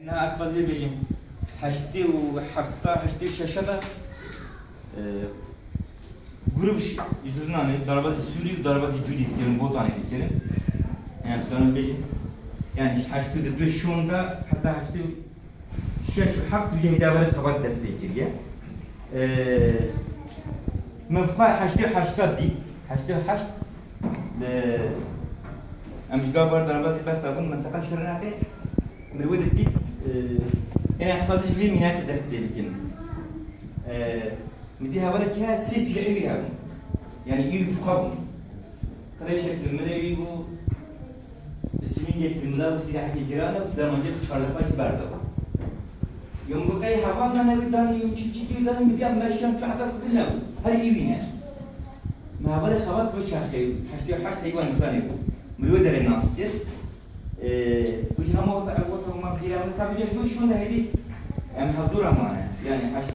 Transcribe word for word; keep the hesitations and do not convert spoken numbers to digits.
Niha ez dixwazim bêjim, heştê û hefta, heştê û şeşa de, e, grup ş-, ji Lubnanê, derbasî Sûrî û derbasî Cûdî dikirin, Botanê dikirin. Yani, dana bêjim, yani, heştê û du şonda heta heştê û şeş û heft wî hêdî hevalê xebat dest pê kiriye. E, me bi xwe heştê û heşta dît, heştê û heşt, e, em ji gava derbasî bes dabûn, minteqa Şirnexê, Min wê didît, e, yani ez dixwazim ji vê mînetê dest pê bikim. E, min dî hevalek heye, sê sîlehê wî hebûn. Yani î wî bi xwe bûn. Qirêşek li mirê wî bû, bi simîngek li mila bû, sîlehekî giran e, dermancek çardepa jî berdabû. Ya min got, ey heval, me ne wî danî, çi, çi, çi danî, min dî em meşiyan çi heta sibê nebû. Her î wî ne. Me hevalê xebat wê çaxê, heştê û heşt heywan însanê bû. Min wê derê nas kir. Ee, wî jî hema wisa ev wisa hema bîra min, tabii ki, şûn de hêdî em hevdû re mane. Yani,